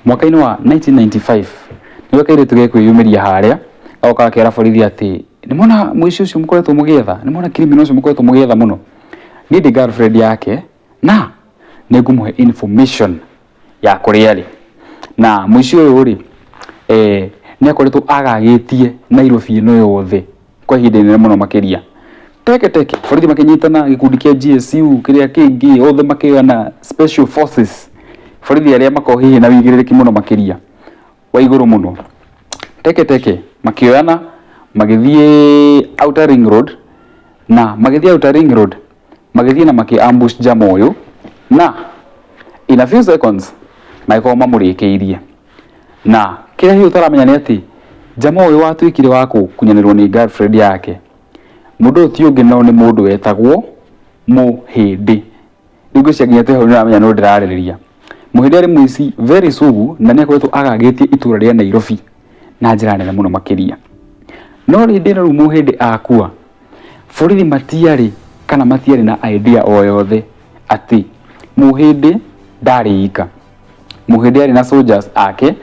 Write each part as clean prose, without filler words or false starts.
Mwaka-inĩ wa 1995 nĩguo kairĩtu gekwĩyumĩria harĩa gagoka gakera borithi atĩ nĩmona mũici ũcio mũkoretwo mũgĩetha, nĩmona criminal ũcio mũkoretwo mũgĩetha mũno, niĩ ndĩ girlfriend yake na nĩngũmũhe information ya kũrĩa arĩ. Na mũici ũyũ rĩ, nĩ akoretwo agagĩtie Nairobi ĩno yothe kwa ihinda inene mũno makĩria. Teke teke borithi makĩnyitana, gĩkundi kĩa GSU kĩrĩa kĩngĩ othe makĩoyana special forces, borithi arĩa makoragwo hihi na wĩigĩrĩrĩki mũno makĩria wa igũrũ mũno. Teke teke makĩoyana magĩthiĩ Outer Ring Road, na magĩthiĩ Outer Ring Road magĩthiĩ na makĩ ambush jama ũyũ, na in a few seconds magĩkorwo mamũrĩkĩirie. Na kĩrĩa hihi ũtaramenya nĩ atĩ jama ũyũ watuĩkire wa gũkunyanĩrwo nĩ girlfriend yake, mũndũ ũyũ ti ũngĩ no nĩ mũndũ wetagwo Mũhĩndĩ. Rĩu ngwĩciria nginya twĩ hau nĩũramenya nũ ndĩrarĩrĩria. Mũhĩndĩ arĩ mũici very sugu na nĩ akoretwo agagĩtie itũra rĩa Nairobi na njĩra nene mũno makĩria. No rĩndĩ ĩno rĩu Mũhĩndĩ akua, borithi matiarĩ kana matiarĩ na idea o yothe atĩ Mũhĩndĩ ndarĩ ika. Mũhĩndĩ arĩ na soldiers ake,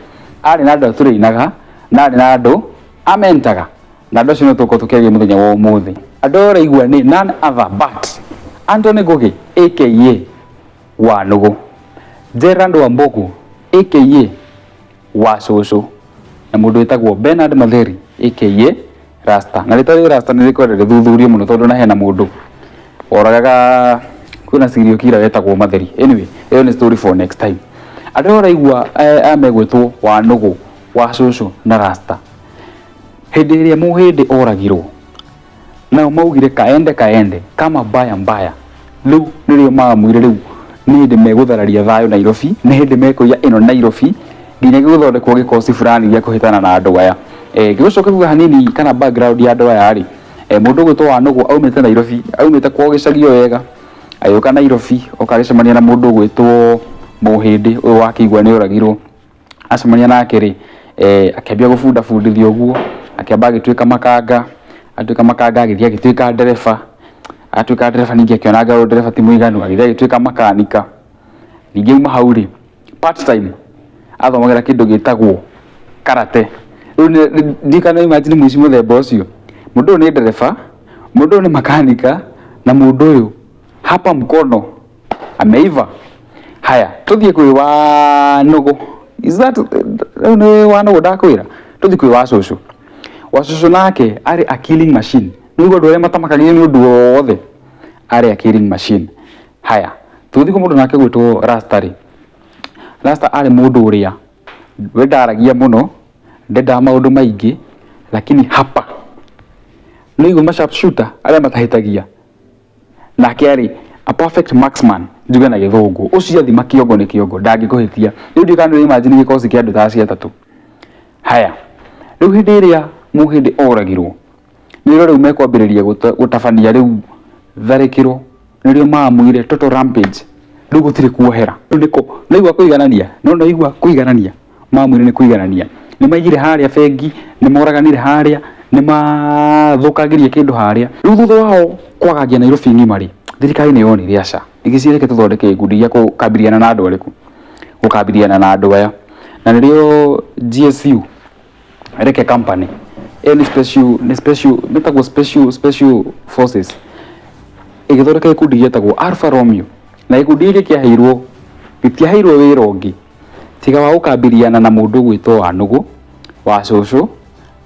arĩ na andũ atũrĩinaga na arĩ na andũ amentaga, na andũ acio nĩo tũgũkorwo tũkĩaria mũthenya wa ũmũthĩ. Andũ aya ũraigua nĩ none other but Anthony Ngugi aka Wanũgũ, Gerald Wambugu aka Wacũcũ, na mũndũ wĩtagwo Bernard Matheri aka Rasta. Na rĩtwa rĩrĩ Rasta nĩ rĩkwenda rĩthuthurio mũno tondũ na hena mũndũ oragaga, kwĩna serial killer wetagwo Matheri. Anyway, ĩyo nĩ story for next time. Andũ aya ũraigua aya megwĩtwo Wanũgũ, Wacũcũ na Rasta, hĩndĩ ĩrĩa Mũhĩndĩ oragirwo, nao maugire kaende kaende kama mbaya mbaya. Rĩu nĩrĩo mamuire rĩu nĩ hĩndĩ megũthararia thayũ Nairobi, nĩ hĩndĩ mekũiya ĩno Nairobi nginya gĩgũthondekwo gĩkosi fulani gĩa kũhĩtana na andũ aya. Ngĩgũcoka thutha hanini kana background ya andũ aya rĩ, mũndũ ũgwĩtwo Wanũgũ aumĩte Nairobi, aumĩte kwao gĩcagi o wega, agĩũka Nairobi oka agĩcemania na mũndũ ũgwĩtwo Mũhĩndĩ ũyũ wakĩigua nĩ oragirwo. Acemania nake rĩ, akĩambia gũbundabundithia ũguo, akĩamba agĩtuĩka makanga, atuĩka makanga agĩthiĩ agĩtuĩka ndereba, atuĩka ndereba ningĩ akĩona anga ndereba ti mũiganu, agĩthiĩ agĩtuĩka makanika. Ningĩ auma hau rĩ, part time athomagĩra kĩndũ gĩtagwo karate. Rĩu ndiũĩ kana no imagine mũici mũthemba ũcio. Mũndũ ũyũ nĩ ndereba, mũndũ ũyũ nĩ makanika, na mũndũ ũyũ hapa mkono ameiva. Haya, tũthiĩ kwĩ Wanũgũ. Is that rĩu nĩ Wanũgũ ndakwĩra? Tũthiĩ kwĩ Wacũcũ. Wacũcũ nake arĩ a killing machine. Nĩũiguo andũ arĩa matamakagio nĩ ũndũ wothe, arĩ a killing machine. Haya, tũgĩthiĩ kwĩ mũndũ nake ũgwĩtwo Rasta rĩ, Rasta arĩ mũndũ ũrĩa we ndaragia mũno, ndendaga maũndũ maingĩ, lakini hapa nĩũiguo ma sharp shooter arĩa matahĩtagia, nake arĩ a perfect marksman njuge na gĩthũngũ. Ũcio athima kĩongo nĩ kĩongo, ndangĩkũhĩtia. Rĩu ndiũĩ kana nĩ imagine gĩkosi kĩa andũ ta acio atatũ. Haya, rĩu hĩndĩ ĩrĩa Mũhĩndĩ oragirwo, nĩrĩo rĩu mekwambĩrĩria gũtabania rĩu tharĩkĩro, nĩrĩo mamuire total rampage. Rĩu gũtirĩ kuohera. Rĩu nĩkũ nĩwaigua kũiganania? No nĩwaigua kũiganania? Mamuire nĩ kũiganania. Nĩ maigire harĩa bengi, nĩ moraganire harĩa, nĩ mathũkangirie kĩndũ harĩa. Rĩu thutha wao kwagagia Nairobi ng'ima rĩ, thirikari nĩ yonire aca, ĩgĩciria reke tũthondeke gĩkundi gĩa gũkabiliana na andũ arĩkũ? Gũkabiliana na andũ aya. Na nĩrĩo GSU reke company ĩyo nĩ special, nĩ special, mĩtagwo special, special forces, ĩgĩthondeka gĩkundi gĩetagwo Alfa Romeo. Na gĩkundi gĩkĩ kĩaheirwo, gĩtiaheirwo wĩra ũngĩ tiga wa gũkabiliana na mũndũ ũgwĩtwo Wanũgũ, Wacũcũ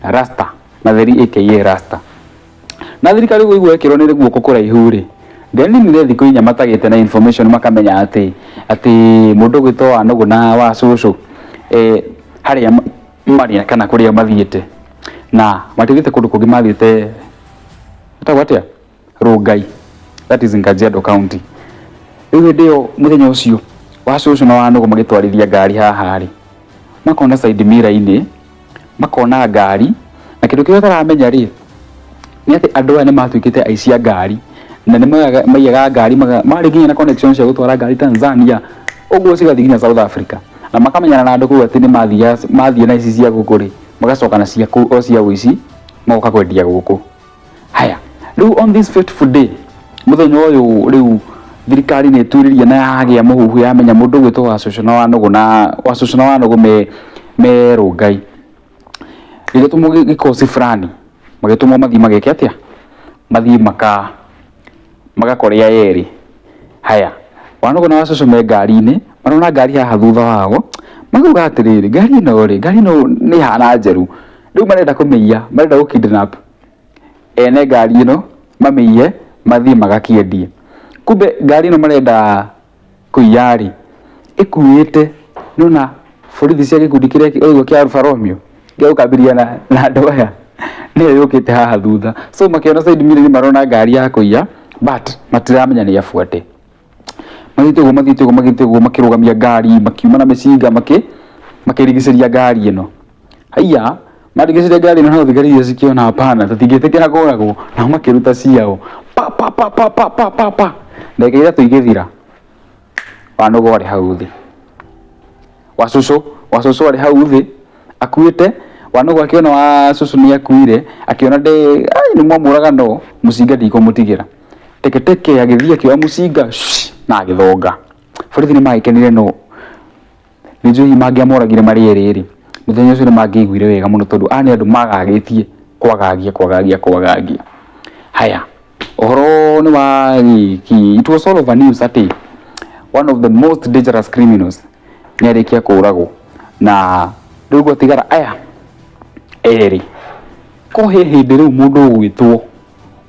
na Rasta, Matheri aka Rasta. Na thirikari kũigua ĩkĩrwo nĩ guoko kũraihu rĩ, ndĩaninire thikũ inya matagĩte na information makamenya atĩ mũndũ ũgwĩtwo Wanũgũ na Wacũcũ harĩa marĩ kana kũrĩa mathiĩte, na matithiĩte kũndũ kũngĩ, mathiĩte ĩtagwo atĩa, Rongai, that is in Kajiado County. Rĩu hĩndĩ ĩyo mũthenya ũcio Wacũcũ na Wanũgũ magĩtwarithia ngari haha rĩ, makona side mirror-inĩ, makona ngari, na kĩndũ kĩrĩa ũtaramenya rĩ, nĩ atĩ andũ aya nĩ matuĩkĩte aici a ngari, na nĩ maiyaga ngari, marĩ nginya na connection cia gũtwara ngari Tanzania ũguo cigathiĩ nginya South Africa, na makamenyana na andũ kũu atĩ nĩ mathiĩ na ici cia gũkũ rĩ, magacoka na cia kũu o cia ũici magoka kwendia gũkũ. Haya, rĩu on this fateful day, mũthenya ũyũ rĩu Thirikari nĩ ĩtuĩririe na yagĩa mũhuhu yamenya mũndũ ũgwĩtwo Wacũcũ na Wanũgũ na Wacũcũ na Wanũgũ me me Rũngai. Gĩgĩtũmwo gĩkosi fulani, magĩtũmwo mathiĩ mageke atĩa? Mathiĩ maka magakore aya erĩ. Haya, Wanũgũ na Wacũcũ me ngari-inĩ, marona ngari haha thutha wao, makauga atĩrĩrĩ, ngari ĩno rĩ, ngari ĩno nĩ ĩhana njerũ. Rĩu marenda kũmĩiya, marenda gũ kidnap ene ngari ĩno, mamĩiye, mathiĩ magakĩendie. Kumbe ngari ĩno marenda kũiya rĩ, ĩkuĩte, nĩwona borithi cia gĩkundi kĩrĩa ũraigua kĩa Alfa Romeo, gĩa gũkambĩrĩria na andũ aya, nĩyo yũkĩte haha thutha. So makĩona side mirror nĩ marona ngari ya kũiya, but matiramenya nĩ abuate. Mathiĩte ũguo mathiĩte ũguo mathiĩte ũguo makĩrũgamia ngari, makiuma na mĩcinga makĩrigicĩria ngari ĩno. Haiya, marigicĩria ngari ĩno no thigari iria cikĩona hapana, tũtingĩtĩkĩra kũragwo, nao makĩruta ciao. Pa pa pa pa pa pa pa pa. Ndagĩka ithatũ igĩthira, Wanũgũ arĩ hau thĩ. Wacũcũ, wacũcũ arĩ hau thĩ, akuĩte, Wanũgũ akĩona wacũcũ nĩ akuire, akĩona ndĩ, ai nĩ mwamũraga no, mũcinga ndikũmũtigĩra. Teke teke agĩthiĩ akĩoya mũcinga, na agĩthonga. Borithi nĩ magĩkenire no, nĩ njũĩ hihi mangĩamoragire marĩ erĩ rĩ, mũthenya ũcio nĩ mangĩaiguire wega mũno tondũ aya nĩ andũ magagĩtie kwagagia kwagagia kwagagia. Haya, ũhoro nĩ wa gĩki, it was all over news atĩ one of the most dangerous criminals nĩ arĩkia kũragwo na rĩu gwatigara aya erĩ. Ko he hĩndĩ rĩu mũndũ ũgwĩtwo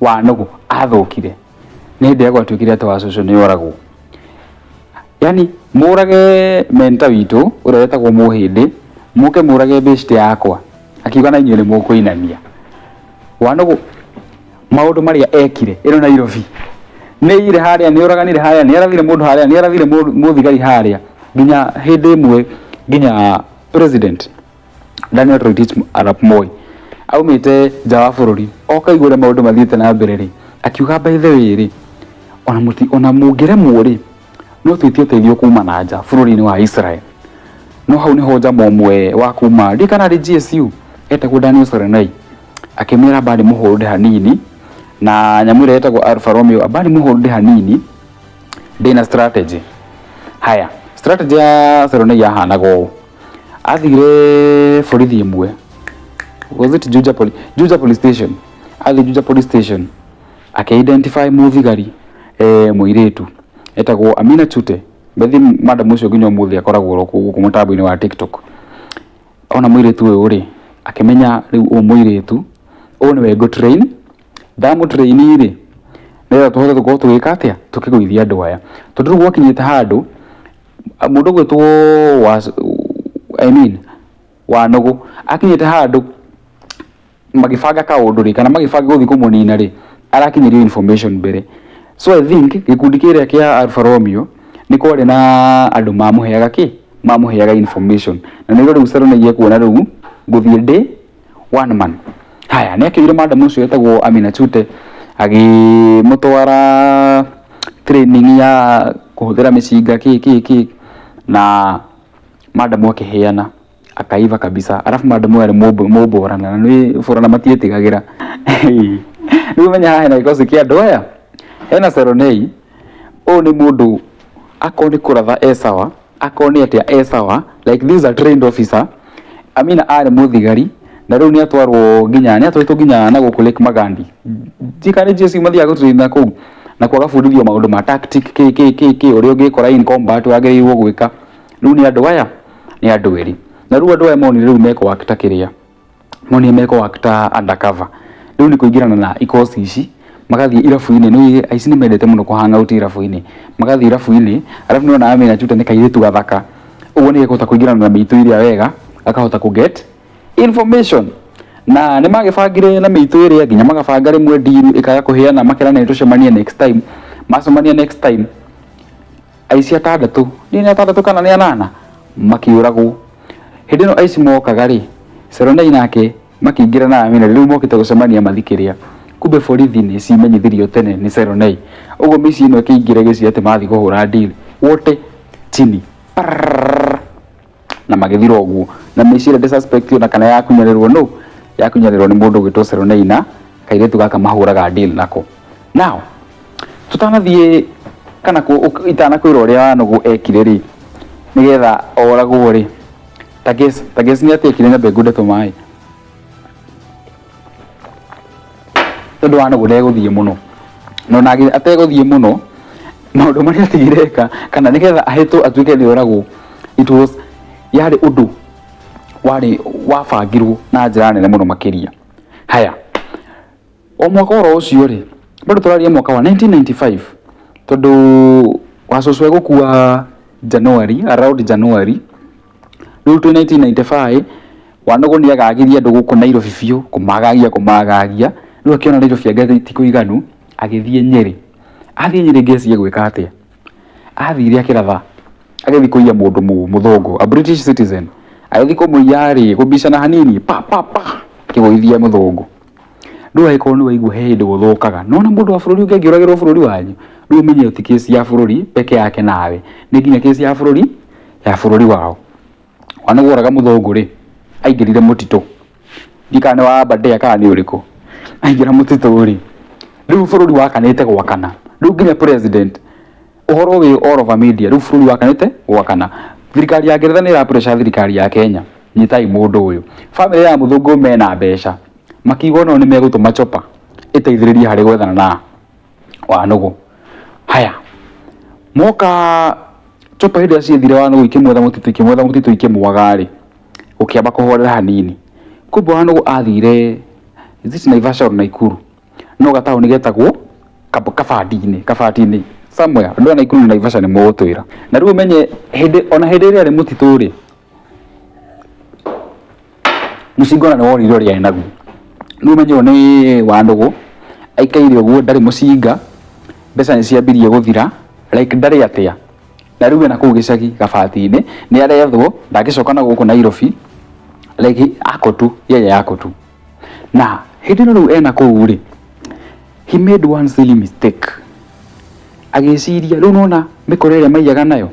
Wanũgũ athũkire nĩ hĩndĩ ĩrĩa gwatuĩkire atĩ Wacũcũ nĩ oragwo. Yani mũrage mentor witũ ũrĩa wetagwo Mũhĩndĩ, mũke mũrage beshte yakwa, akiuga na inyuĩ nĩ mũkũinamia. Wanũgũ maũndũ marĩa ekire ĩno Nairobi, nĩ aiyire harĩa, nĩ oraganire harĩa, nĩ arathire mũndũ harĩa, nĩ arathire mũthigari harĩa, nginya hĩndĩ ĩmwe nginya president Daniel Toroitich arap Moi aumĩte nja wa bũrũri oka aigua ũrĩa maũndũ mathiĩte na mbere rĩ, akiuga by the way rĩ, ona mũti ona mũngĩremwo rĩ, no twĩtie ũteithio kuma na nja bũrũri-inĩ wa Israel. No hau nĩho njama ũmwe wa kuma ndiũĩ kana arĩ GSU etagwo Daniel Serenai akĩmwĩra amba ndĩmũhũrũre hanini na nyamũ ĩrĩa ĩtagwo Alfa Romeo, amba ndĩmũhũrũre hanini ndĩna strategy. Haya, strategy ya Serenai yahanaga ũũ, athire borithi ĩmwe, was it Juja Police, Juja Police Station, athiĩ Juja Police Station akĩ identify mũthigari mũirĩtu etagwo Amina Chute. Bethi madam ũcio nginya ũmũthĩ akoragwo oro gũkũ mũtambo-inĩ wa TikTok. Ona mũirĩtu ũyũ rĩ, akĩmenya rĩu ũyũ mũirĩtu ũyũ nĩwe ngũ train, ndamũ train rĩ, nĩgetha tũhote gũkorwo tũgĩka atĩa, tũkĩgũithia andũ aya. Tondũ rĩu gwakinyĩte handũ mũndũ ũgwĩtwo wa I mean Wanũgũ akinyĩte handũ magĩbanga kaũndũ rĩ, kana magĩbanga gũthiĩ kũmũnina rĩ, arakinyĩrio information mbere. So I think gĩkundi kĩrĩa kĩa Alfa Romeo nĩ kwarĩ na andũ mamũheaga kĩ? Mamũheaga information. Na nĩrĩo rĩu Seronei ekuona rĩu ngũthiĩ ndĩ one man. Haya, nĩ akĩoire madam ũcio wetagwo Amina Chute agĩmũtwara training ya kũhũthĩra mĩcinga kĩ kĩ kĩ na madam akĩheana akaiva kabisa. Alafu madam ũyũ arĩ mũborana na nĩ borana matiĩtigagĩra. Rĩu ũmenye haha hena gĩkosi kĩa andũ aya, hena Seronei, ũyũ nĩ mũndũ akorwo nĩ kũratha e sawa, akorwo nĩ atĩa e sawa, like this is a trained officer. Amina arĩ mũthigari na rĩu nĩ atwarwo nginya nĩ atwarĩtwo nginya na gũkũ Lake Magadi. Ndiũĩ kana nĩ GSU mathiaga gũ train na kũu, na kuo agabundithio maũndũ ma tactic kĩ kĩ kĩ kĩ ũrĩa ũngĩkora in combat wagĩrĩirwo gwĩka. Rĩu nĩ andũ aya, nĩ andũ erĩ. Na rĩu andũ aya monire rĩu mekũ act kĩrĩa, monire mekũ act undercover. Rĩu nĩ kũingĩrana na ikosi ici, magathiĩ irabu-inĩ, nĩ ũĩ aici nĩ mendete mũno kũ hang out irabu-inĩ. Magathiĩ irabu-inĩ, alafu nĩ wona Amina Chute nĩ kairĩtu gathaka, ũguo nĩ gekũhota kũingĩrana na mĩitũ ĩrĩa wega, gakahota kũ get information. Na nĩ magĩbangire na mĩitũ ĩrĩa nginya magabanga rĩmwe deal ĩkaga kũheana makerana nĩ tũcemanie next time. Macemania next time, aici atandatũ, ndiũĩ nĩ atandatũ kana nĩ anana, makĩũragwo. Hĩndĩ ĩno aici mokaga rĩ, Seronei nake makĩingĩra na Amina rĩu mokĩte gũcemania mathiĩ kĩrĩa. Kumbe borithi nĩ cimenyithirio tene nĩ Seronei. Ũguo mĩciĩ ĩno ĩkĩingĩra ĩgĩciria atĩ mathiĩ kũhũra deal. Wote chini. Prrrr. Na magĩthira ũguo. Na mĩciĩ ĩrĩa ndĩ suspect ona kana yakunyanĩrwo nũ? Yakunyanĩrwo nĩ mũndũ ũgwĩtwo Seronei na kairĩtu gaka mahũraga deal nako. Now, tũtanathiĩ Kana itanakwĩra ũrĩa Wanũgũ ekire rĩ, nĩgetha oragwo rĩ, ta guess, ta guess nĩ atĩa ekire? Nyambe ngunde tũmaĩ, tondũ Wanũgũ ndegũthiĩ mũno, na ona ategũthiĩ mũno, maũndũ marĩa atigire eka kana nĩgetha ahĩtwo atuĩke nĩ oragwo, it was yarĩ ũndũ warĩ wabangirwo na njĩra nene mũno makĩria. Haya, o mwaka oro ũcio rĩ, bado tũraria mwaka wa 1995, tondũ wa cũcũ egũkua January, around January. Rĩu twĩ 1995. Wanũgũ nĩ agagirie andũ gũkũ Nairobi biũ, kũmagagia kũmagagia. Rĩu akĩona Nairobi anga ti kũiganu, agĩthiĩ Nyĩrĩ. Athiĩ Nyĩrĩ, ngeci egwĩka atĩa? Athire akĩratha, agĩthiĩ kũiya mũndũ mũthũngũ, a British citizen. Agĩthiĩ kũmũiya rĩ, kũbicana hanini, pa pa pa, akĩgũithia mũthũngũ. Rĩu angĩkorwo nĩ waigua he hĩndĩ gũthũkaga, nona mũndũ wa bũrũri ũngĩ angĩũragĩrwo bũrũri wanyu, rĩu ũmenye ti kesi ya bũrũri peke yake nawe, nĩ nginya kesi ya bũrũri wao. Wanũgũ oraga mũthũngũ rĩ, aingĩrire mũtitũ, ndiũĩ kana nĩ wa Aberdare kana nĩ ũrĩkũ. Aingĩra mũtitũ rĩ, rĩu bũrũri wakanĩte gwakana. Rĩu nginya president, ũhoro wĩ all over media. Rĩu bũrũri wakanĩte gwakana, thirikari ya Ngeretha nĩ ĩra pressure thirikari ya Kenya, nyitai mũndũ ũyũ. Family ya mũthũngũ mena mbeca, makiuga onao nĩ megũtũma chopper ĩteithĩrĩrie harĩ gwethana na Wanũgũ. Haya, moka chopper, hĩndĩ ĩrĩa ciethire Wanũgũ, ikĩmwetha mũtitũ, ikĩmwetha mũtitũ, ikĩmwaga rĩ, gũkĩamba kũhorera hanini. Kumbe Wanũgũ athire, is it Naivasha or Nakuru, no gataũni getagwo Kabati-inĩ, somewhere. Andũ a Nakuru na Naivasha nĩ mũgũtwĩra. Na rĩu ũmenye hĩndĩ ona hĩndĩ ĩrĩa arĩ mũtitũ rĩ, mũcinga ona nĩ worire ũrĩa arĩ naguo. Rĩu ũmenye ũyũ nĩ Wanũgũ aikaire ũguo, ndarĩ mũcinga, mbeca nĩ ciambirie gũthira, like ndarĩ atĩa. Na rĩu ena kũu gĩcagi Gabati-inĩ, nĩ arethwo, ndangĩcoka na gũkũ Nairobi, like ako tu yeye yako tu. Na hĩndĩ ĩno rĩu ena kũu rĩ, he made one silly mistake. Agĩciria rĩu nona mĩkora ĩrĩa maiyaga nayo,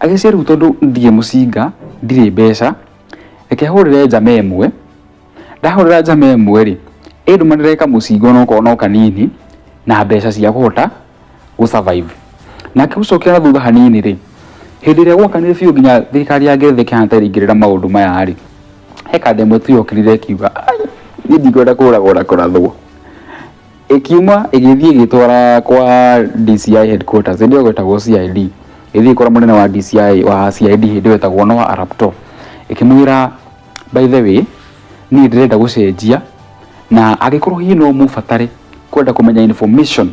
agĩciria rĩu tondũ ndirĩ mũcinga, ndirĩ mbeca, reke hũrĩre njama ĩmwe. Ndahũrĩra njama ĩmwe rĩ, ĩndũmanĩre kamũcinga onokorwo no kanini, na mbeca cia kũhota gũ survive. Na ngĩgũcokia na thutha hanini rĩ, hĩndĩ ĩrĩa gwakanire biũ nginya thirikari ya Ngeretha ĩkĩhana ta ĩraingĩrĩra maũndũ maya rĩ, he kanda ĩmwe tu yokĩrire ĩkiuga, "Ai, niĩ ndikwenda kũragwo na kũrathwo." Ĩkiuma ĩgĩthiĩ ĩgĩtwara kwa DCI headquarters, hĩndĩ ĩyo gwetagwo CID. Ĩgĩthiĩ ĩkora mũnene wa DCI, wa CID hĩndĩ ĩyo etagwo Noah Arap Too, ĩkĩmwĩra, "By the way, niĩ ndĩrenda gũcenjia, na angĩkorwo hihi no mũbatare kwenda kũmenya information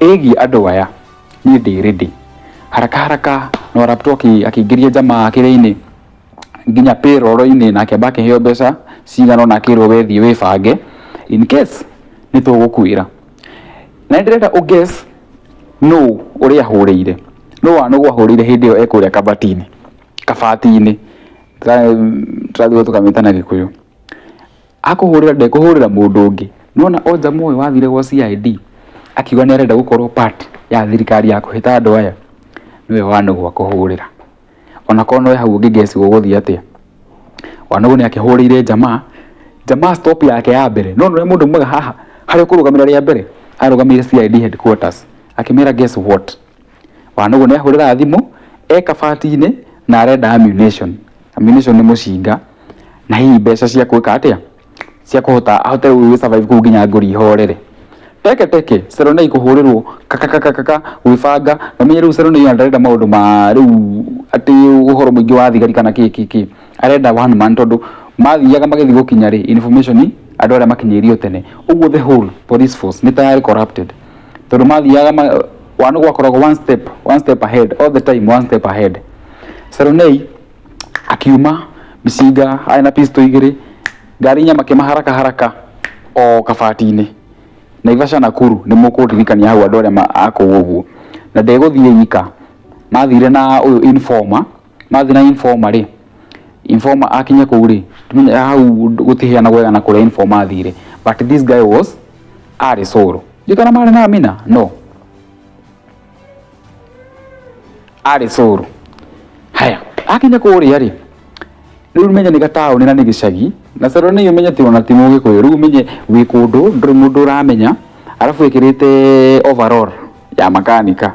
ĩgiĩ andũ aya, niĩ ndĩ ready." Haraka haraka Noah Arap Too akĩingĩria jamaa kĩrĩa-inĩ, nginya payroll-inĩ, na akĩamba akĩheo mbeca cigana ũna, akĩrwo, "We thiĩ wĩbange in case nĩ tũgũkwĩra." Na nĩ ndĩrenda ũ guess nũ ũrĩa ahũrĩire, nũ Wanũgũ ahũrĩire hĩndĩ ĩyo ekũrĩa kabati-inĩ, tũrathiĩ tũkamĩta na Gĩkũyũ. Akũhũrĩra, ndekũhũrĩra mũndũ ũngĩ, nĩwona o jamaa ũyũ wathire gwa CID akiuga nĩ arenda gũkorwo part ya thirikari ya kũhĩta andũ aya, nĩwe Wanũgũ akũhũrĩra. Onakorwo no hau ũngĩ guess gũgũthiĩ atĩa. Wanũgũ nĩ akĩhũrĩire jamaa. Jamaa stop yake ya mbere, no nĩ mũndũ mwega haha harĩa ũkũrũgamĩra rĩa mbere, arũgamĩire CID headquarters, akĩmera, "Guess what, Wanũgũ nĩ ahũrĩra thimũ e kabati-inĩ na arenda ammunition." Ammunition nĩ mũcinga, na hihi mbeca cia gwĩka atĩa, cia kũhota ahote gũ survive kũu nginya ngũri ihorere. Teke teke Seronei kũhũrĩrwo kakakakaka gwĩbanga, na ũmenye rĩu Seronei ona ndarenda maũndũ ma rĩu atĩ ũhoro mũingĩ wa thigari kana kĩ kĩ kĩ, arenda one man, tondũ mathiaga magĩthiĩ gũkinya rĩ, information andũ arĩa makinyĩirio tene ũguo, the whole police force nĩ tayari corrupted, tondũ mathiaga Wanũgũ akoragwo one step ahead all the time, one step ahead. Seronei akiuma mĩcinga, arĩ na pistol igĩrĩ, ngari inya, makĩma haraka haraka o kabati-inĩ Naivasha, Nakuru. Nĩ mũkũndirikania hau andũ arĩa a kũu ũguo. Na ndegũthiĩ ika, mathire na ũyũ informer. Mathiĩ na informer rĩ, informer akinya kũu rĩ, tumenye hau gũtiheanagwo wega na kũrĩa informer athire, but this guy was arĩ solo. Ndiũĩ kana marĩ na Amina, no arĩ solo. Haya, akinya kũrĩa rĩ, rĩu ũmenye nĩ gataũni na nĩ gĩcagi, na Seronei ũmenye ti ona ti mũgĩkũyũ. Rĩu ũmenye wĩ kũndũ ndũrĩ mũndũ ũramenya, arabu ĩkĩrĩte overall ya makanika.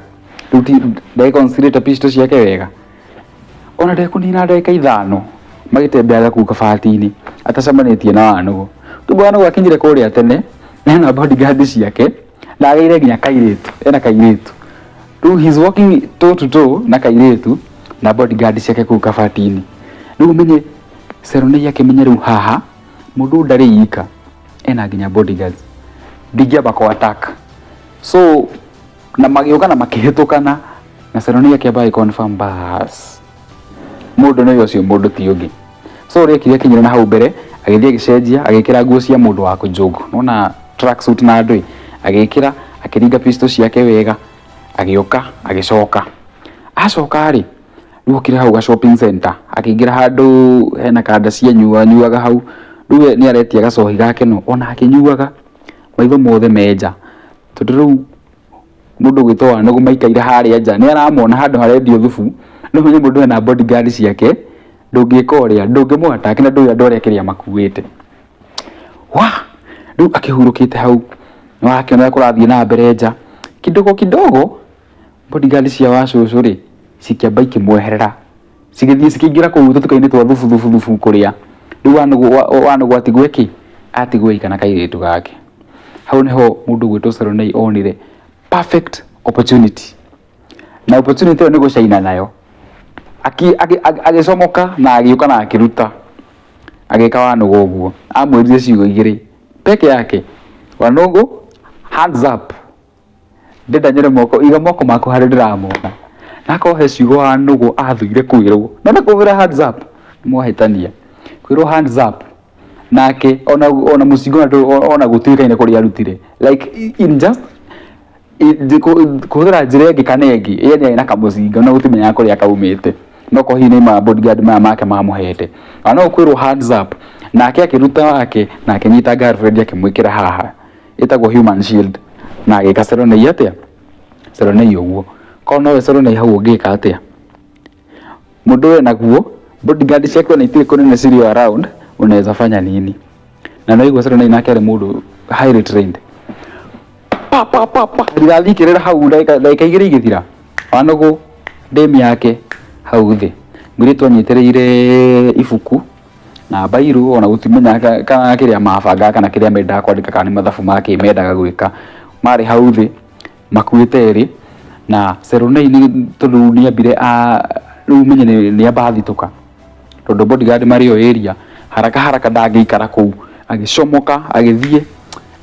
Rĩu Rĩu ti ndagĩconcealĩte pistol ciake wega. Ona ndekũnina ndagĩka 5 magĩtembeaga kũu kabati-inĩ atacemanĩtie na Wanũgũ. Rĩu Wanũgũ akinyire kũrĩa tene ena bodyguard ciake na agĩire nginya kairĩtu, ena kairĩtu. Rĩu he's walking toe to toe na kairĩtu na bodyguard ciake kũu kabati-inĩ. Rĩu ũmenye Seronei akĩmenya rĩu haha mũndũ ũyũ ndarĩ ika, ena nginya bodyguards. Ndingĩamba kũ attack. So na magĩũka na makĩhĩtũkana na Seronei akĩamba agĩ confirm bas mũndũ nĩ ũcio, mũndũ ti ũngĩ. So ũrĩa ekire, akinyire na hau mbere, agĩthiĩ agĩcenjia, agĩkĩra nguo cia mũndũ wa kũnjũngũ, nona tracksuit na ndũĩ, agĩkĩra, akĩringa pistol ciake wega, agĩũka agĩcoka. Acoka rĩ, rĩu okire hau ga shopping center, akĩingĩra handũ hena kanda cia nyuaga hau. Rĩu we nĩ aretia gacohi gake, no ona akĩnyuaga maitho mothe menja, tondũ rĩu mũndũ ũgwĩtwo Wanũgũ maikaire harĩa nja nĩ aramona handũ harendio thubu. No ũmenye mũndũ ena bodyguard ciake, ndũngĩka ũrĩa ndũngĩmũ attack na ndũĩ andũ arĩa kĩrĩa makuĩte wa. Rĩu akĩhurũkĩte hau, nĩ wakĩona ũrĩa kũrathiĩ na mbere nja. Kidogo kidogo bodyguard cia wacũcũ rĩ cikĩamba ikĩmweherera, cigĩthiĩ cikĩingĩra kũu tũtuka-inĩ twa thubu thubu thubu kũrĩa. Rĩu Wanũgũ atigwo ĩkĩ atigwo ika na kairĩtu gake. Hau nĩho mũndũ ũgwĩtwo Seronei onire perfect opportunity, na opportunity ĩyo nĩ gũcaina nayo. Agĩcomoka na agĩũka na akĩruta, agĩka Wanũgũ ũguo amwĩrire ciugo igĩrĩ peke yake: "Wanũgũ, hands up, ndenda nyone moko, iga moko maku harĩa ndĩramona." Na akorwo he ciugo Wanũgũ athũire kwĩrwo, no na kũmwĩra "hands up", mwahĩtania kwĩrwo "hands up". Nake ona mũcinga ona gũtuĩkaine kũrĩa arutire, like in just kũhũthĩra njĩra ĩngĩ kana ĩngĩ, ye nĩ arĩ na kamũcinga no gũtimenyaga kũrĩa kaumĩte, no ko hihi nĩ ma bodyguard maya make mamũhete. Ona no kwĩrwo "hands up", nake akĩruta wake na akĩnyita girlfriend, akĩmwĩkĩra haha, ĩtagwo human shield, na agĩka Seronei atĩa? Seronei ũguo. Korwo nowe Seronei hau, ũngĩka atĩa? Mũndũ wĩ naguo bodyguard ciake ona itirĩ kũnene cirĩ o around, unaweza fanya nini? Na no igua Seronei nake arĩ mũndũ highly trained. Pa pa pa pa, rithathi ikĩrĩra hau, ndagĩka 2 igĩthira, Wanũgũ ndĩmi yake hau thĩ, mũirĩtu anyitĩrĩire ibuku na bairu, ona gũtimenya kana kĩrĩa mabangaga kana kĩrĩa mendaga kwandĩka kana nĩ mathabu make mendaga gwĩka. Marĩ hau thĩ makuĩte erĩ na Seronei nĩ tondũ nĩ ambire a rĩu menye nĩ amba athitũka, tondũ bodyguard marĩ o area, haraka haraka ndangĩikara kũu. Agĩcomoka, agĩthiĩ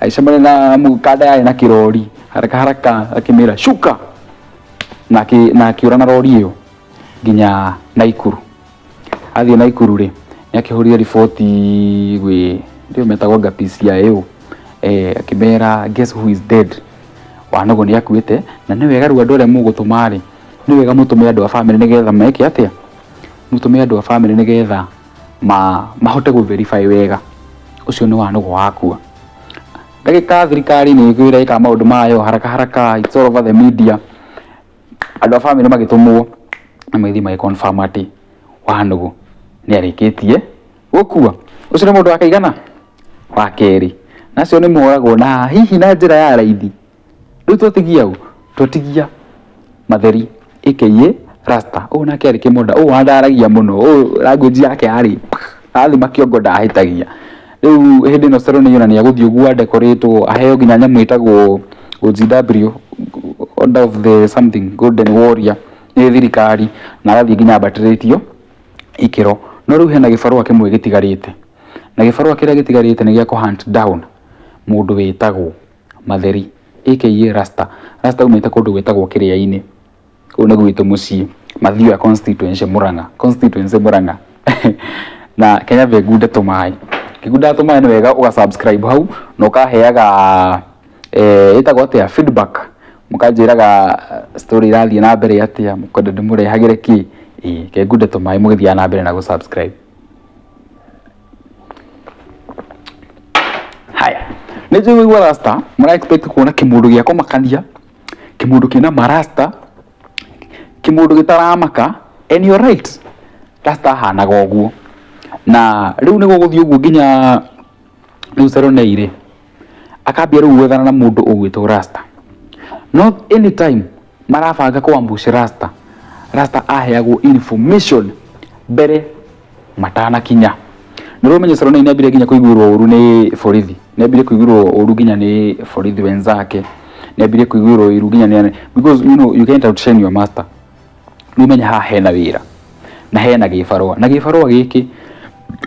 agĩcemania na mũkanda yarĩ na kĩrori. Haraka haraka akĩmĩra shuka na akĩũra na rori ĩyo nginya Naikuru. Athiĩ Naikuru rĩ, nĩ akĩhũrire riboti gwĩ ndio metagwo nga PCIO, akĩmera, "Guess who is dead? Wanũgũ nĩ akuĩte, na nĩ wega rĩu andũ arĩa mũgũtũma rĩ, nĩ wega mũtũme andũ a family nĩgetha meke atĩa, mũtũme andũ a family nĩgetha mahote gũ verify wega ũcio nĩ Wanũgũ wakua." Ndagĩka thirikari nĩ ĩkwĩra ĩka maũndũ mayo haraka haraka, it's all over the media. Andũ a family magĩtũmwo na magĩthiĩ magĩ confirm atĩ Wanũgũ nĩ arĩkĩtie gũkua. Ũcio nĩ mũndũ wa kaigana wa kerĩ, na acio nĩ moragwo na hihi na njĩra ya raithi. Rĩu twatigia ũ? Twatigia Matheri aka Rasta. Ũyũ nake arĩ kĩmonda, ũyũ wandaragia mũno, ũyũ language yake yarĩ athima kĩongo ndahĩtagia. Rĩu hĩndĩ ĩno Seronei ona nĩ agũthiĩ ũguo adecoratwo, aheo nginya nyamũ ĩtagwo OGW, Order of the something Golden Warrior, nĩ thirikari, na agathiĩ nginya ambatĩrĩtio ikĩro. No rĩu hena gĩbarũa kĩmwe gĩtigarĩte, na gĩbarũa kĩrĩa gĩtigarĩte nĩ gĩa kũ hunt down mũndũ wĩtagwo Matheri aka Rasta. Rasta aumĩte kũndũ gwĩtagwo Kĩrĩa-inĩ, kũu nĩ gwitũ mũciĩ, Mathioya constituency, Murang'a constituency, Murang'a. Na Kenya ngunde tũmaĩ, kĩgunda tũmaĩ, nĩ wega ũga subscribe hau na ũkaheaga ĩtagwo atĩa, feedback, mũkanjĩraga story irathiĩ na mbere atĩa, mũkwenda ndĩmũrehagĩre kĩ. Ĩĩ, kengunde tũmaĩ mũgĩthiaga na mbere na gũ subscribe. Haya, nĩ njũĩ waigua Rasta mũra expect kuona kĩmũndũ gĩa kũmakania, kĩmũndũ kĩna marasta, kĩmũndũ gĩtaramaka, and you're right. Rasta ahanaga ũguo. Na rĩu nĩ gũgũthiĩ ũguo nginya rĩu Seronei rĩ akambia rĩu gwethana na mũndũ ũgwĩtwo Rasta. No anytime Marabanga kũ ambush Rasta. Rasta aheagwo information mbere matanakinya. Nĩ ũramenya Salonei nĩ ambire nginya kũiguĩrwo ũru nĩ borithi. Nĩ ambire kũiguĩrwo ũru nginya nĩ borithi wenzake. Nĩ ambire kũiguĩrwo ũru nginya nĩ because you know you can't outshine your master. Rĩu ũmenye haha hena wĩra na hena gĩbarũa na gĩbarũa gĩkĩ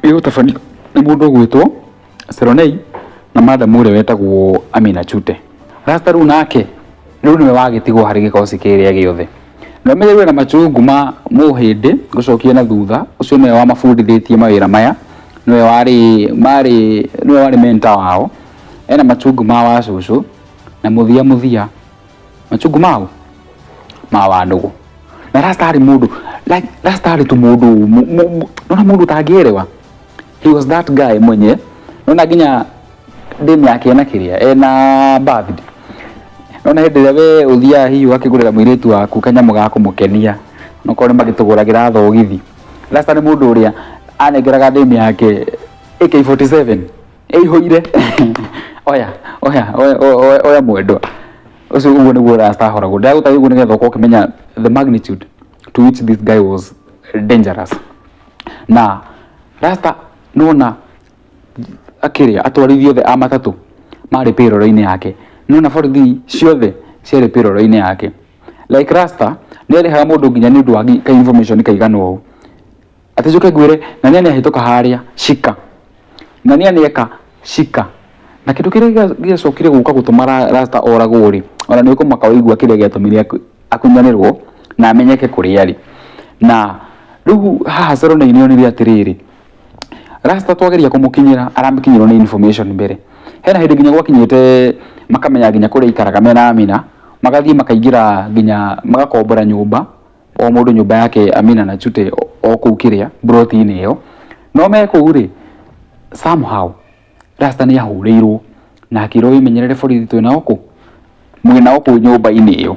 gĩgũtabanio nĩ mũndũ ũgwĩtwo Seronei na madam ũrĩa wetagwo Amina Chute. Rasta rĩu nake rĩu nĩwe wagĩtigwo harĩ gĩkosi kĩrĩa gĩothe. Na ũmenye rĩu ena machungu ma mũhĩndĩ gũcokia na thutha, ũcio nĩwe wamabundithĩtie mawĩra maya, nĩwe warĩ marĩ nĩwe warĩ mentor wao. Ena machungu ma wacũcũ na mũthia mũthia machungu mau ma wanũgũ. Na Rasta arĩ mũndũ like Rasta arĩ tu mũndũ nona mũndũ ũtangĩerewa. He was that guy mwenye nona nginya ndĩ yake ena kĩrĩa ena birthday. Nona hĩndĩ ĩrĩa we ũthiaga hihi ũgakĩgũrĩra mũirĩtu waku kanyamũ ga kũmũkenia onokorwo nĩ magĩtũgũragĩra thogithi. Rasta nĩ mũndũ ũrĩa anengeraga ndĩmu yake AK47 ĩihũire oya oya oya oya oya mwendwa ũcio ũguo nĩguo Rasta ahoragwo. Ndĩragũtarĩria ũguo nĩgetha ũkorwo ũkĩmenya the magnitude to which this guy was dangerous. Na Rasta nĩwona akĩrĩa atwarithia othe a matatũ marĩ payroll-inĩ yake. Nĩwona borithi ciothe ciarĩ payroll-inĩ yake. Like Rasta nĩ arĩhaga mũndũ nginya nĩ ũndũ wa ka information kaigana ũũ. Atĩ njũke ngwĩre nania nĩ ahĩtũka harĩa shika. Nania nĩ eka shika. Na kĩndũ kĩrĩa gĩacokire gũka gũtũma Rasta oragwo rĩ, ona nĩ ũkũmaka waigua kĩrĩa gĩatũmire akunyanĩrwo na amenyeke kũrĩa arĩ. Na rĩu haha Seronei nĩ onire atĩrĩrĩ, Rasta twageria kũmũkinyĩra arakinyĩrwo nĩ information mbere. Hena hĩndĩ nginya gwakinyĩte makamenya nginya kũrĩa aikaraga mena Amina, magathiĩ makaingĩra nginya magakombora nyũmba, o mũndũ nyũmba yake Amina na Chute o kũu kĩrĩa mburoti-inĩ ĩyo. No me kũu rĩ, somehow Rasta nĩ ahũrĩirwo na akĩrwo wĩmenyerere borithi twĩnao kũ mwĩnao kũu nyũmba-inĩ ĩyo.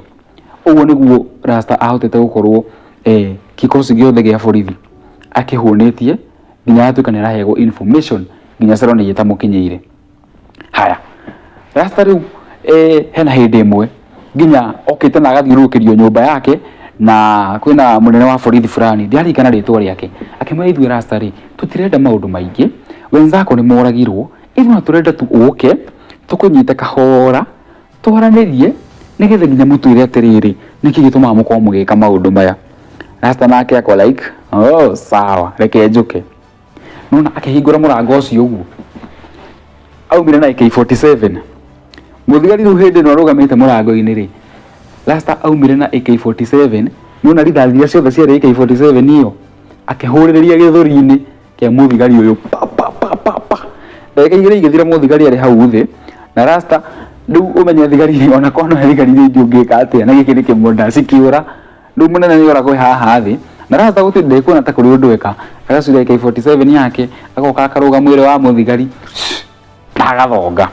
Ũguo nĩguo Rasta ahotete gũkorwo kikosi gĩothe gĩa borithi akĩhũnĩtie nginya agatuĩka nĩ araheagwo information nginya Seronei ĩtamũkinyĩire. Haya, Rasta rĩu hena hĩndĩ ĩmwe nginya okĩte na agathiũrũrũkĩrio nyũmba yake na kwĩna mũnene wa borithi fulani ndiaririkana rĩtwa rĩake, akĩmwĩra ithuĩ Rasta rĩ tũtirenda maũndũ maingĩ, wenzako nĩ moragirwo, ithuĩ no tũrenda tu ũke tũkũnyite kahora twaranĩrie nĩgetha nginya mũtwĩre atĩrĩrĩ nĩkĩ gĩtũmaga mũkorwo mũgĩka maũndũ maya. Rasta nake ako like oh sawa reke njũke. Nona akĩhingũra mũrango ũcio ũguo aumire na AK47. Mũthigari rĩu hĩndĩ ĩno arũgamĩte mũrango-inĩ rĩ, Rasta aumire na AK47, nona rithathi iria ciothe ciarĩ AK47 ĩyo akĩhũrĩrĩria gĩthũri-inĩ kĩa mũthigari ũyũ pa pa pa pa pa. Ndagĩka igĩrĩ igĩthira mũthigari arĩ hau thĩ na Rasta rĩu ũmenye thigari ona korwo no thigari iria ingĩ ũngĩka atĩa na gĩkĩ nĩ kĩmonda cikĩũra. Rĩu mũnene nĩ oragwo haha thĩ na Rasta gũtirĩ ndekuona ta kũrĩ ũndũ eka, agacura AK47 yake agoka akarũga mwĩrĩ wa mũthigari na agathonga.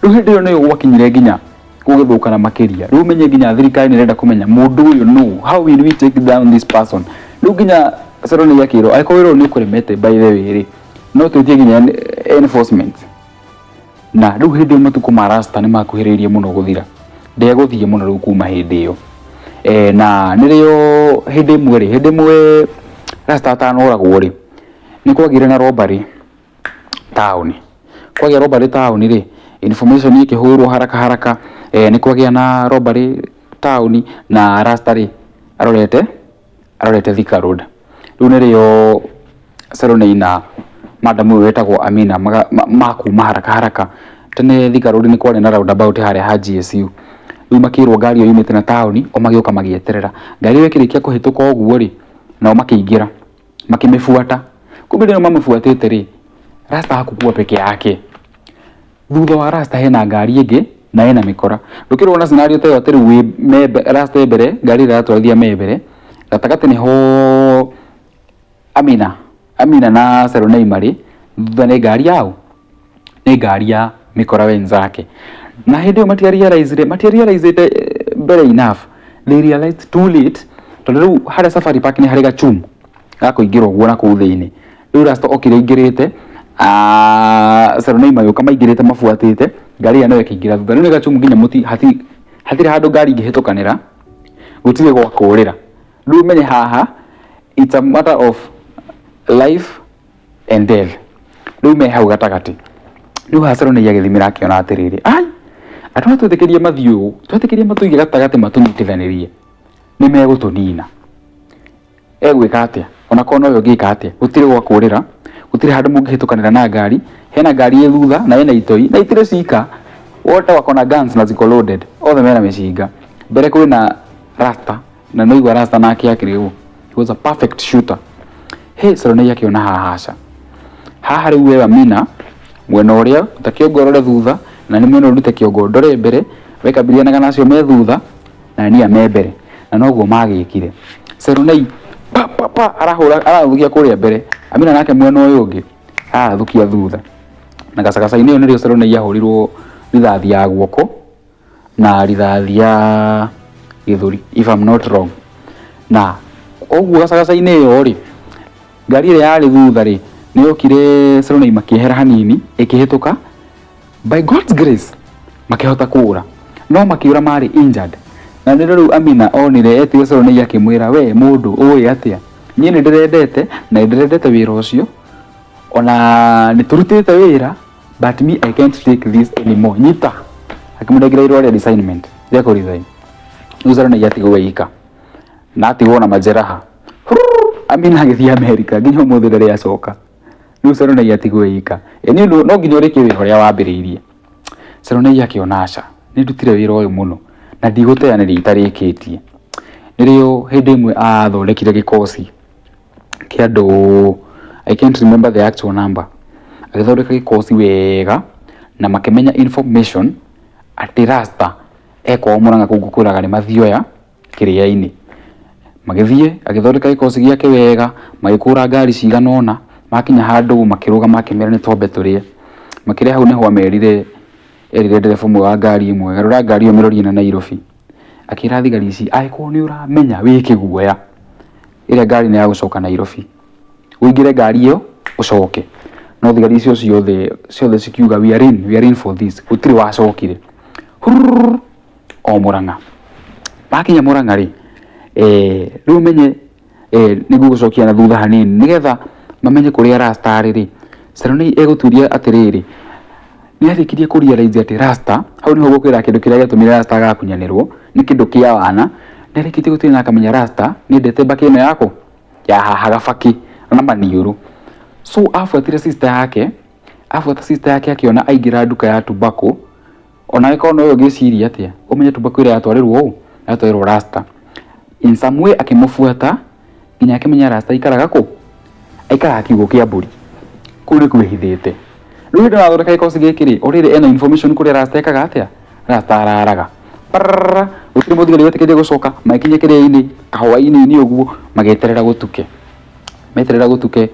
Rĩu hĩndĩ ĩyo nĩyo gwakinyire nginya gũgĩthũkana makĩria. Rĩu ũmenye nginya thirikari nĩ ĩrenda kũmenya mũndũ ũyũ nũ, how will we take down this person. Rĩu nginya Seronei akĩrwo angĩkorwo wĩra ũyũ nĩ ũkũremete by the way rĩ, no twĩtie nginya enforcement. Na rĩu hĩndĩ ĩyo matukũ ma Rasta nĩ makuhĩrĩirie mũno gũthira. Ndegũthiĩ mũno rĩu kuma hĩndĩ ĩyo. Na nĩrĩo hĩndĩ ĩmwe rĩ, hĩndĩ ĩmwe Rasta atanoragwo rĩ, nĩ kwagĩire na robbery taũni. Kwagĩa robbery taũni rĩ, information ĩkĩhũrwo haraka haraka, nĩ kwagĩa na robbery taũni na Rasta rĩ, arorete arorete Thika Road. Rĩu nĩrĩo Seronei na madam ũyũ wetagwo Amina makuma haraka haraka. Tene Thika Road nĩ kwarĩ na roundabout harĩa ha GSU. Rĩu makĩrwo ngari ĩyo yumĩte na taũni, o magĩũka magĩeterera. Ngari ĩyo ĩkĩrĩkia kũhĩtũka ũguo rĩ, nao makĩingĩra makĩmĩbuata. Kumbe rĩrĩa mamĩbuatĩte rĩ, Rasta hakukuwa peke yake. Thutha wa Rasta hena ngari ĩngĩ na ĩna mĩkora. Ndũkĩrĩ wona scenario ta ĩyo atĩ rĩu wĩ Rasta e mbere, ngari ĩrĩa ĩratwarithia me mbere, gatagatĩ nĩho Amina, Amina na Seronei marĩ, thutha nĩ ngari yaũ? Nĩ ngari ya mĩkora wenzake. Na hĩndĩ ĩyo matia realize matia realize mbere enough, they realized too late, tondũ rĩu harĩa Safari Park nĩ harĩ gachumu ga kũingĩra ũguo na kũu thĩinĩ. Rĩu Rasta okire aingĩrĩte, Seronei magĩũka maingĩrĩte mabuatĩte, ngari ĩrĩa nayo ĩkĩingĩra thutha. Rĩu nĩ gachumu nginya mũti hati Hatirĩ handũ ngari ingĩhĩtũkanĩra, gũtirĩ gwa kũrĩra. Rĩu ũmenye haha it's a matter of life and death. Rĩu me hau gatagatĩ. Rĩu haha Salome agĩthimĩra akĩona atĩrĩrĩ, ai, andũ aya twetĩkĩria mathiĩ ũũ, twetĩkĩria matũige gatagatĩ matũnyitithanĩrie, nĩ megũtũnina. Egwĩka atĩa? Ona korwo nowe ũngĩka atĩa? Gũtirĩ gwa kũrĩra, gũtirĩ handũ mũngĩhĩtũkanĩra na ngari, hena ngari ĩ thutha na ĩna itoi na itirĩ cika, wote wako na guns na ziko loaded, othe mena mĩcinga. Mbere kwĩna rasta na nĩwaigua rasta nake akĩrĩ ũ? He was a perfect shooter. Hĩ, Salonei akĩona haha aca. Haha rĩu we Amina mwena ũrĩa ruta kĩongo ũrore thutha na nĩ mwena ũyũ ndute kĩongo ndore mbere, we kabilianaga na acio me thutha na niĩ me mbere na noguo magĩkire. Salonei pa pa pa arahũra arathũkia kũrĩa mbere, Amina nake mwena ũyũ ũngĩ arathũkia thutha. Na gacagaca-inĩ ĩyo nĩrĩo Salonei ahũrirwo rithathi ya guoko na rithathi ya gĩthũri if I'm not wrong. Na ũguo gacagaca-inĩ ĩyo rĩ, ngari ĩrĩa yarĩ thutha rĩ, nĩ yokire Salonei makĩehera hanini ĩkĩhĩtũka, by God's grace makĩhota kũra, no makĩũra marĩ injured. Na nĩrĩo rĩu Amina onire etire Salonei akĩmwĩra, we mũndũ ũĩ atĩa, niĩ nĩ ndĩrendete na nĩ ndĩrendete wĩra ũcio, ona nĩ tũrutĩte wĩra but me I can't take this anymore. Nyita. Akĩmũnengera irũa rĩa resignment rĩa kũ resign. Rĩu Salonei atigwo eika na atigwo na majeraha. Amina agĩthiĩ America nginya ũmũthĩ ndarĩ acoka. Rĩu Salonei atigwo eika. Ĩ nĩ ũndũ no nginya ũrĩkie wĩra ũrĩa wambĩrĩirie. Salonei akĩona aca, nĩ ndutire wĩra ũyũ mũno na ndigũteanĩria itarĩkĩtie. Nĩrĩo hĩndĩ ĩmwe athondekire gĩkosi kĩa andũ, I can't remember the actual number. Agĩthondeka gĩkosi wega na makĩmenya information atĩ Rasta e kwao Mũrang'a kũu ngũkwĩraga nĩ mathioya kĩrĩa-inĩ. Magĩthiĩ agĩthondeka gĩkosi gĩake wega, magĩkũra ngari cigana ũna, makinya handũ makĩrũgama akĩmera nĩ twambe tũrĩe. Makĩrĩa hau nĩho amerire, erire ndereba ũmwe wa ngari ĩmwe, garũra ngari ĩyo ũmĩrorie na Nairobi. Akĩra thigari ici, angĩkorwo nĩ ũramenya wĩ kĩguoya, ĩrĩa ngari nĩ ya gũcoka Nairobi, ũingĩre ngari ĩyo ũcoke. No thigari icio ciothe ciothe cikiuga we are in, we are in for this. Gũtirĩ wacokire. Hurururu, o Mũrang'a. Makinya Mũrang'a rĩ, rĩu ũmenye nĩ ngũgũcokia na thutha hanini nĩgetha mamenye kũrĩa Rasta arĩ rĩ, Salonei egũturia atĩrĩrĩ, nĩ arĩkirie kũ realize atĩ Rasta, hau nĩho ngũkwĩra kĩndũ kĩrĩa gĩatũmire Rasta agakunyanĩrwo, nĩ kĩndũ kĩa wana, nĩ arĩkĩtie gũtuĩria na akamenya Rasta nĩ endete mbakĩ ĩno yakũ, ya haha gabakĩ na maniũrũ. So abuatire sister yake, abuata sister yake akĩona aingĩra nduka ya tobacco, onawe korwo nowe ũngĩciria atĩa, ũmenye tobacco ĩrĩa yatwarĩrwo ũ, yatwarĩrwo Rasta. In some way akĩmũbuata nginya akĩmenya Rasta aikaraga kũ, aikaraga kiugũ kĩa mbũri, kũu nĩkuo ehithĩte. Rĩu hĩndĩ ĩyo arathondeka gĩkosi gĩkĩ rĩ, already ena information kũrĩa Rasta ekaga atĩa, Rasta araraga. Pararara, gũtirĩ mũthigari wetĩkĩrire gũcoka, magĩkinya kĩrĩa-inĩ, kahũa-inĩ ũguo, magĩeterera gũtuke. Meterera gũtuke,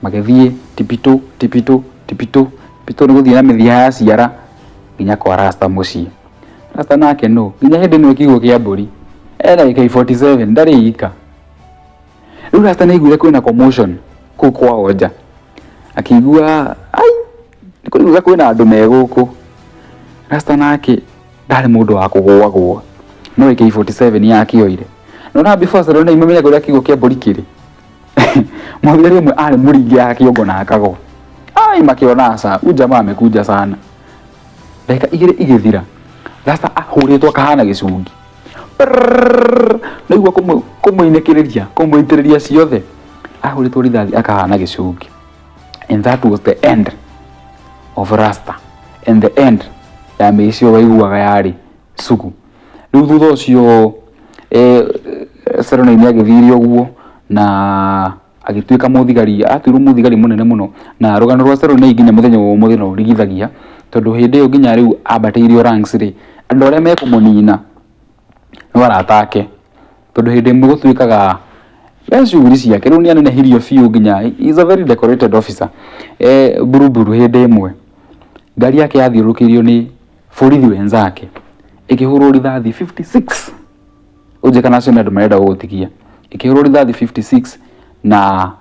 magĩthiĩ tipitũ tipitũ tipitũ, tipitũ nĩ gũthiĩ na mĩthia ya ciara nginya kwa Rasta mũciĩ. Rasta nake nũ? Nginya hĩndĩ ĩno kiugũ kĩa mbũri, ena AK47 ndarĩ ika. Rĩu Rasta nĩ aiguire kwĩna commotion kũu kwao nja, akĩigua ai, nĩ kũraiguĩka kwĩna andũ me gũkũ. Rasta nake ndarĩ mũndũ wa kũgũagũa, no AK47 yakĩoire. No na before Salonei mamenye kũrĩa kiugũ kĩa mbũri kĩrĩ, mũthigari ũmwe arĩ mũringi ya kĩongo na akagwa. Ai, makĩona aca, huyu jamaa amekuja sana. Ndagĩka igĩrĩ igĩthira, Rasta ahũrĩtwo akahana gĩcungi. Naigua kũmũinĩkĩrĩria, kũmũitĩrĩria ciothe, ahũrĩtwo rithathi akahana gĩcungi. And that was the end of Rasta and the end ya mĩico waiguaga yarĩ sugu. Rĩu thutha ũcio Salonei nĩ agĩthire ũguo na agĩtuĩka mũthigari, atuirwo mũthigari mũnene mũno, na rũgano rwa Salonei nginya mũthenya wa ũmũthĩ no rũrigithagia, tondũ hĩndĩ ĩyo nginya rĩu ambatĩirio ranks rĩ, andũ arĩa mekũmũnina no arata ake, tondũ hĩndĩ ĩmwe gũtuĩkaga e shughuli ciake, rĩu nĩ anenehirio biũ nginya he is a very decorated officer. Buruburu hĩndĩ ĩmwe ngari yake yathiũrũrũkĩirio nĩ borithi wenzake ĩkĩhũrwo rithathi 56. Ũnjĩke kana acio nĩ andũ marenda gũgũtigia. Ĩkĩhũrwo rithathi 56 na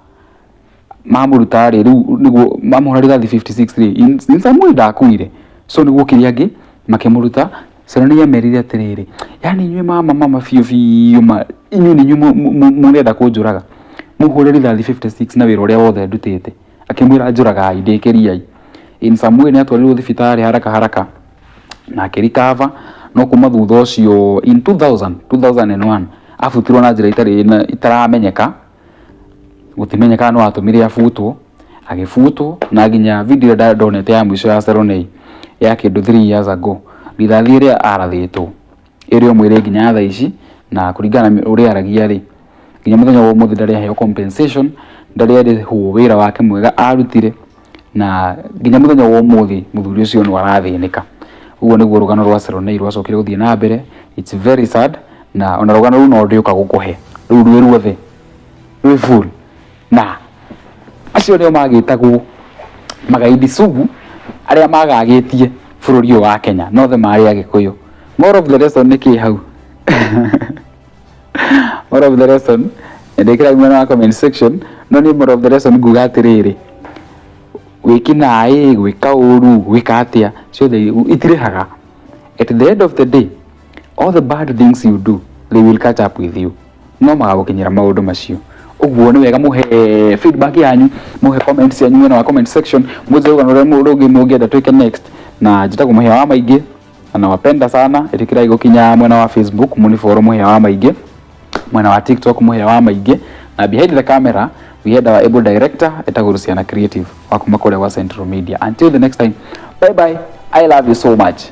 mamũruta rĩ, rĩu nĩguo mamũhũra rithathi 56 rĩ, in some way ndakuire. So nĩ guokire angĩ makĩmũruta Seronei amerire atĩrĩrĩ, yani inyuĩ mama mama biũ biũ ma inyuĩ nĩ inyuĩ mũrenda kũnjũraga, mũhũre rithathi 56 na wĩra ũrĩa wothe ndutĩte. Akĩmwĩra njũragai, ndĩkĩriai. In some way nĩ atwarirwo thibitarĩ haraka haraka na akĩrikava, no kuma thutha ũcio in 2000, 2001 abutirwo na njĩra itarĩ itaramenyeka, gũtimenyekaga nũ watũmire abutwo, agĩbutwo na nginya video ĩrĩa ndonete ya mũico ya Seronei ya kĩndũ 3 years ago, rithathi ĩrĩa arathĩtwo ĩrĩ o mwĩrĩ nginya thaa ici, na kũringana na ũrĩa aragia rĩ, nginya mũthenya wa ũmũthĩ ndarĩ aheo compensation, ndarĩ arĩhwo wĩra wake mwega arutire, na nginya mũthenya wa ũmũthĩ mũthuri ũcio no arathĩnĩka. Ũguo nĩguo rũgano rwa Seronei rwacokire gũthiĩ na mbere. It's very sad, na ona rũgano rũu no ndĩũka gũkũhe rũu rwĩ ruothe rwĩ full. Na acio nĩo magĩtagwo magaidi sugu arĩa magagĩtie bũrũri ũyũ wa Kenya, no othe marĩ Agĩkũyũ. Moral of the lesson nĩ kĩ hau? Moral of the lesson ndĩkĩra mwena wa comment section, no niĩ moral of the lesson nguga atĩrĩrĩ, wĩkinaĩ, gwĩka ũru, gwĩka atĩa, ciothe itirĩhaga. At the end of the day, all the bad things you do, they will catch up with you. No magagũkinyĩra maũndũ macio. Ũguo nĩ wega mũhe feedback yanyu, mũhe comments cianyu mwena wa comment section, mũnjĩre rũgano rũrĩa rũngĩ mũngĩenda twĩke next. Na njĩtagwo Mũhĩa wa Maingĩ na nawapenda sana. Ĩtĩkĩrai gũkinya mwena wa Facebook mũni follow Mũhĩa wa Maingĩ, mwena wa TikTok Mũhĩa wa Maingĩ, na behind the camera we had our able director etagwo Luciana Creative wa kuma kũrĩa gwa Central Media. Until the next time, bye bye, I love you so much.